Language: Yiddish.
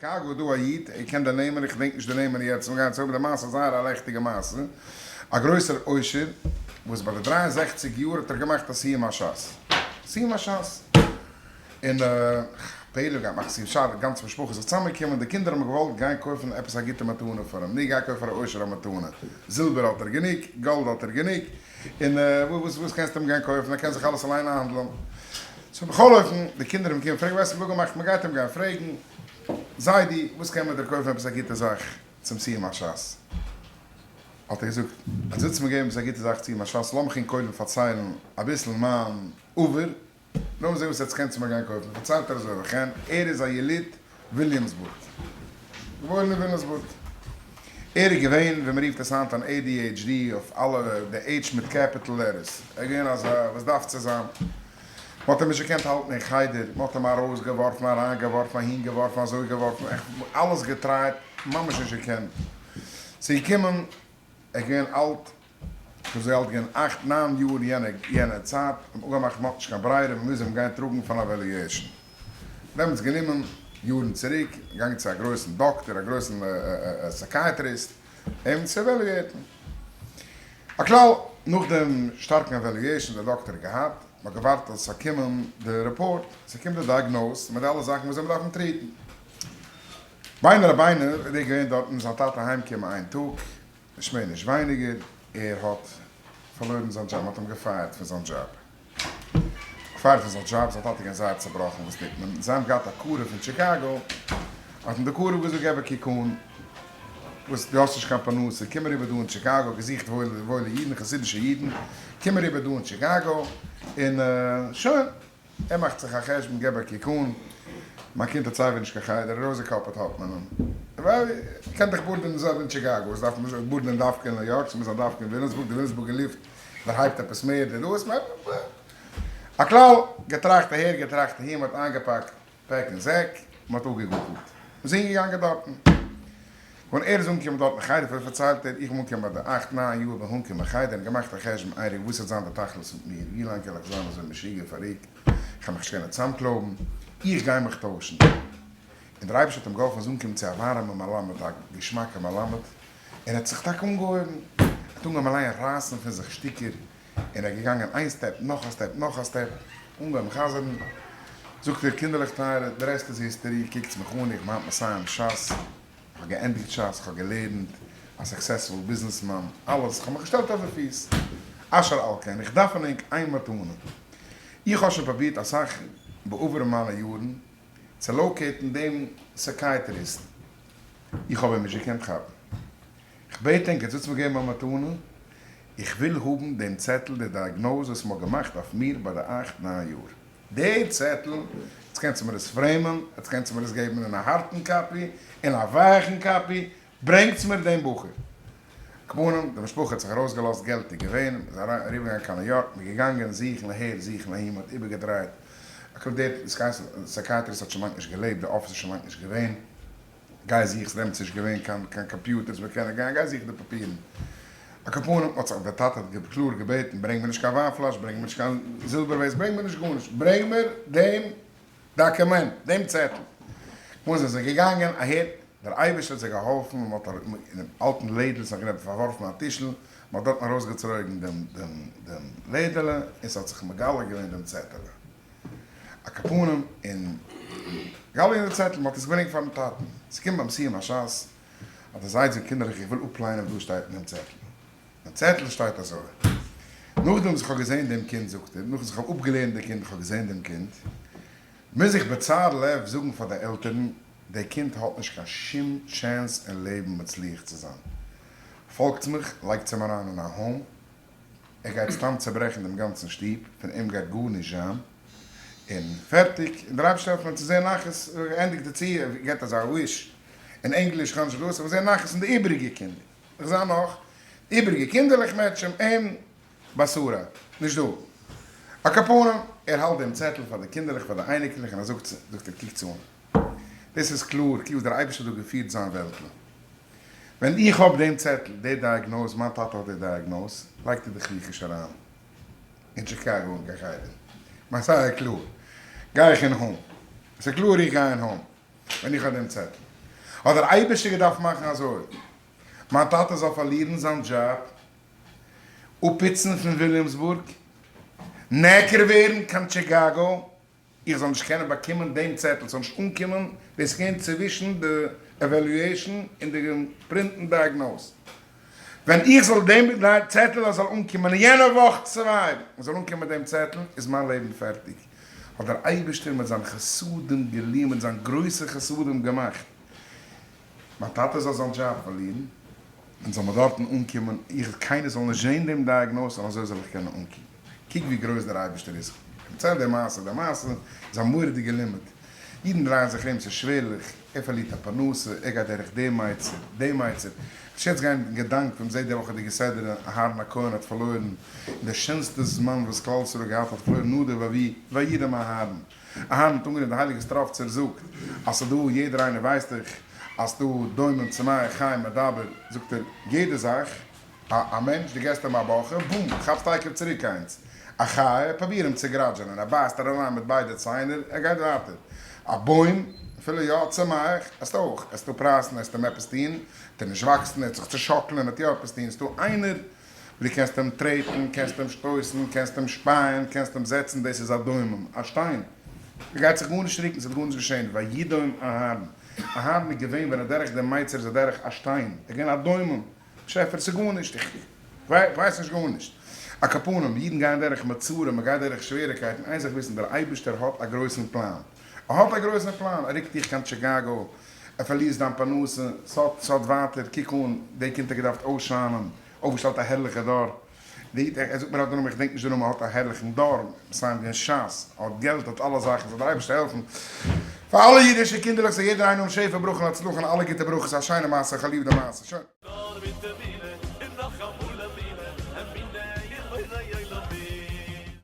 שיקאגא איז דא א איד, איך קען די נעמען, איך געדענק נישט די נעמען יעצט, מיר גייען צו אבער די מעשה איז זייער א לעכטיגע מעשה, א גרויסער עושר, וואס ביי די 63 יאר האט ער געמאכט א סיום הש"ס, סיום הש"ס, און פלא גייט מאכן סיום ש"ס, די גאנצע משפחה איז זיך צוזאמגעקומען, די קינדער האבן געוואלט גיין קויפן עפעס א גוטע מתנה פאר אים, נו גיי קויף פאר א עושר א מתנה, זילבער האט ער גענוג, גאלד האט ער גענוג, און וואס וואס קענסטו אים גיין קויפן, ער קען זיך אלעס אליין איינהאנדלען. so בכל אופן, די קינדער האבן געקומען פרעגן, ווייסט וואס מ'האט געמאכט, מ'גייט אים גיין פרעגן, זיידי, וואס קען מען דיר קויפן עפעס א גוטע זאך צום סיום הש"ס? האט ער געזאגט, אז ווילסט מיר געבן עפעס א גוטע זאך צום סיום הש"ס, לאמיך ענק קודם פארציילן אביסל מיין עבר, לאמיר זען וואס עטס קענטס מיר גיין קויפן, פארציילט ער אזוי, וכן, ער איז א יליד וויליאמסבורג, געבוירן אין וויליאמסבורג, ער איז געווען ווי מען רופט עס היינט אן ADHD אויף אלע די H מיט capital letters, ער איז געווען אזא וואס דארף צו זיין, מען האט אים נישט געקענט האלטן אין חדר, מען האט אים ארויס געווארפן, אריין געווארפן, אהין געווארפן, אזוי געווארפן, אלעס געטרייט, ממש נישט געקענט, ס'איז געקומען, ער איז געווען אלט כ'בין אזוי אלט געווען אכט ניין יאר יענע יענע צייט, האט מען אפגעמאכט מ'האט נישט קיין ברירה מ'מוז אים גיין טראגן פאר אן evaluation. דעמאלטס גענומען, יארן צוריק, געגאנגען צו א גרויסן דאקטער, א גרויסן psychiatrist, אים צו evaluate ן. הכלל, נאך דעם שטארקן evaluation דער דאקטער האט געהאט, מ'האט געווארט אז ס'זאל קומען די report, ס'קומט די diagnose מיט די אלע זאכן וואס זיי דארפן treat ן. ביינער רבינו איז דער געווען דארטן, זיין טאטע אהיימקומען איין טאג, נישט מער נישט ווייניגער, ער האט פארלוירן זיין דזשאב, מען האט אים געפייערט פון זיין דזשאב, געפייערט פון זיין דזשאב, זיין טאטע איז געווען זייער צעבראכן, וואס טוט מען, זיי האבן געהאט א קרוב אין טשיקאגא, האט אים די קרוב געזאגט געב א קוק אן, וואס דו האסט נישט קיין פרנסה, קום אריבער דא אין טשיקאגא, געזוכט וואוילע אידן, חסידישע אידן, קום אריבער דא אין טשיקאגא, און שוין. ער מאכט זיך א חשבון, געב א קוק אן, מיין קינד האט סייווי נישט קיין חדר, ארויסגעקאפעט האט מען אים. ווייל קען דאך בארדען די זעלבע אין טשיקאגא, וואס דארף מען בארדען דווקא אין ניו יארק, ס'מוז זיין דווקא אין וויליאמסבורג, די וויליאמסבורגער לופט דערהייבט עפעס מער די דאס, הכלל, געטראכט אהער געטראכט אהין, מ'האט איינגעפאקט פעק און זעק, מ'האט אפגעגאפלט, מ'איז אהינגעגאנגען דארטן. ווען ער איז אנגעקומען דארט אין חדר פארציילט ער, איך בין אנגעקומען ביי די אכט ניין יאר בין אנגעקומען אין חדר און געמאכט א חשבון איין רגע וואס וועט זיין די תכלית מיט מיר, ווי לאנג קען איך זיין אזוי משוגע פאררוקט, איך וועל מיך נישט קענען צוזאמקלויבן, איך גיי מיך טוישן. און דער אייבערשטער האט אים געהאלפן ער איז אנגעקומען צו א ווארעמע מלמד, א געשמאקע מלמד, און ער האט זיך טאקע אנגעהויבן, ער האט אנגעהויבן אליין רייסן פון זיך שטיקער, און ער איז געגאנגען איין step נאך א step נאך א step, אנגעהויבן חזר'ן, זאגט ער, קינדערלעך טייערע, די רעסט איז history, קוקטס מיך אן, איך בין היינט מסיים שס, איך האב געענדיגט שס, איך האב געלערנט, א successful businessman, אלעס, איך האב מיך געשטעלט אויף די פיס, אשר על כן, איך דארף פון ענק איין מתנה, איך האב שוין פרובירט אסאך בעבר אין מיינע יארן, צו locate ן דעם psychiatrist, איך האב אים נישט געקענט כאפן. כ'בעט ענק עטס זאלטס מיר געבן א מתנה, איך וויל האבן דעם צעטל די diagnose וואס מ'האט געמאכט אויף מיר ביי די אכט ניין יאר. די צעטל, עטס קענטס מיר עס frame ען, עטס קענטס מיר עס געבן אין א הארטן copy, אין א ווייכן copy, ברענגטס מיר דעם בחור. כפנים, די משפחה האט זיך ארויסגעלאזט, געלט איז געווען, מ'איז אריבערגעגאנגען קיין ניו יארק, מ'איז געגאנגען זוכן אהער זוכן אהין, מ'האט איבערגעדרייט, דער psychiatrist האט שוין לאנג נישט געלעבט, די אפיס איז שוין לאנג נישט געווען. גיי זוך, ס'דעמאלטס נישט געווען קיין קיין computers מען קען גיין, גיי זוך די פאפירן. על כל פנים האט זיך דער טאטע האט קלאר געבעטן, ברענג מיר נישט קיין וויין פלאש, ברענג מיר נישט קיין זילבער vase, ברענג מיר נישט גארנישט, ברענג מיר דעם דאקומענט, דעם צעטל. כמובן זענען זיי געגאנגען אהער, דער אייבערשטער האט זיי געהאלפן, מען האט אינעם אלטן לעדל, ס'האט גענומען פארווארפן א טישל, מען האט דארטן ארויסגעצויגן דעם דעם דעם לעדעלע, און ס'האט זיך מגלה געווען דעם צעטעלע. א כפנים און גאלע אין די צעטל, מ'האט עס געברענגט פארן טאטן, ס'קומט ביים סיום השס, האט דער זיידע געזאגט קינדערלעך איך וויל אפליינען וואס דא שטייט אין דעם צעטל, אין צעטל שטייט אזוי, נאכדעם וואס איך האב געזען דעם קינד זאגט ער, נאכדעם וואס איך האב אפגעלערנט די קינד, איך האב געזען דעם קינד, מוז איך בצער לב זאגן פאר די עלטערן, דער קינד האט נישט קיין שום chance אין לעבן מצליח צו זיין, פאלגטס מיך, לייגטס אים אריין אין א home, ער גייט סתם צעברעכן דעם גאנצן שטוב, פון אים גייט גארנישט זיין, און פערטיג, און דער אייבערשטער העלפט מיר צו זען נחת, ענדיגט ער צו, ער געבט אזא וויש אין ענגליש, כ'האב נישט וואס, איך וויל זען נחת פון די איבעריגע קינדער, איך זע נאך די איבעריגע קינדערלעך מעטשען אים בשרה, נישט דא. על כל פנים, ער האלט דעם צעטל פאר די קינדערלעך, פאר די אייניקלעך, און ער זאגט, זאגט ער, קוקטס אן, דאס איז קלאר, כאילו דער אייבערשטער האט דא געפירט זיין וועלטל. ווען איך האב דעם צעטל, די diagnose, מיין טאטע האט די diagnose, לייגט ער דיך מיך אריין אין טשיקאגא אין קיין חדר. מיין זייער קלאר, גיי איך אין home. ס'איז קלאר איך גיי אין home ווען איך האב דעם צעטל. האט דער אייבערשטער געדארפט מאכן אזוי, מיין טאטע זאל פארלירן זיין דזשאב, אפפוצן פון וויליאמסבורג, נעקר ווערן קיין טשיקאגא, איך זאל נישט קענען באקומען דעם צעטל, ס'זאל נישט אנקומען, דאס איז געווען צווישן די evaluation און די פרינטן diagnose. ווען איך זאל דעם צעטל אז זאל אנקומען אין יענע וואך צוויי, איך זאל אנקומען מיט דעם צעטל, איז מיין לעבן פערטיג. האט דער אייבערשטער מיט זיין חסדים גלויים, מיט זיין גרויסע חסדים געמאכט, מיין טאטע זאל זיין דזשאב פארלירן, און זאל מען דארטן אנקומען, איך, קיינער זאל נישט זען דעם diagnose, און אזוי זאל איך קענען אנקומען. קוק ווי גרויס דער אייבערשטער איז. דערצייל די מעשה, די מעשה איז א מורא'דיגע לימוד. אידן דרייען זיך ארום, ס'איז שווערליך, ער פארלירט א פרנסה, ער גייט דורך דעם מיצר, דעם מיצר. נישט יעצט גיין אין געדאנק ווען מ'זעט די וואכעדיגע סדרה, אהרן הכהן האט פארלוירן אין די שענסטע זמן וואס כלל ישראל האט געהאט האט פארלוירן נדב ואביהוא וידם אהרן. אהרן האט אנגענומען די הייליגע סטראפצער זאגט אז ס'דא יעדער איינער ווייסט דאך אז ס'דא דומם צומח חי מדבר זאגט ער יעדע זאך א א מענטש, דו געסט אים א באכע, בום, כאפסט תיכף צוריק איינס. א חיה, פרוביר אים צו גראדזשענען, ער בייסט אריין מיט ביידע ציינער, ער גייט ווייטער. א בוים, אפילו יא צומח, עסט אויך, עסט אפרייסן, עסט אים עפעס טון, וועט ער נישט וואקסן, ער וועט זיך צושאקלען, ער וועט יא עפעס טון. ס'דא איינער וואס דו קענסט אים טרעטן, קענסט אים שטויסן, קענסט אים שפייען, קענסט אים זעצן, דאס איז א דומם, א שטיין. ער גייט זיך גארנישט רוקן, ס'וועט גארנישט געשען. וידום אהרן. אהרן איז געווען ווען ער דורך דעם מיצר איז ער דורך א שטיין, ער איז געווען א דומם. שעפער, ס'איז גארנישט, איך ווייס נישט גארנישט. על כל פנים, אידן גייען דורך מצרים, מ'גייט דורך שוועריקייטן, איין זאך וויסן, דער אייבערשטער האט א גרויסן פלאן. ער האט א גרויסן פלאן, ער רוקט דיך קיין טשיקאגא, ער פארלירסט דיין פרנסה, ס'האט, ס'האט ווייטער, קוק אן, די קינד האט געדארפט אויסשיינען, אויפגעשטעלט א הערליכע דור. די איד, ער זאגט מיר האט די נאמען, איך געדענק נישט די נאמען, האט א הערליכן דור, מסיים געווען שס, האט געלט, האט אלע זאכן, זאל דער אייבערשטער העלפן פאר אלע אידישע קינדערלעך, זאל יעדער איינער האבן שפע ברכה און הצלחה און אלע גוטע ברכות, א שיינע מעשה, איך האב ליב די מעשה, שוין. נאר מיט.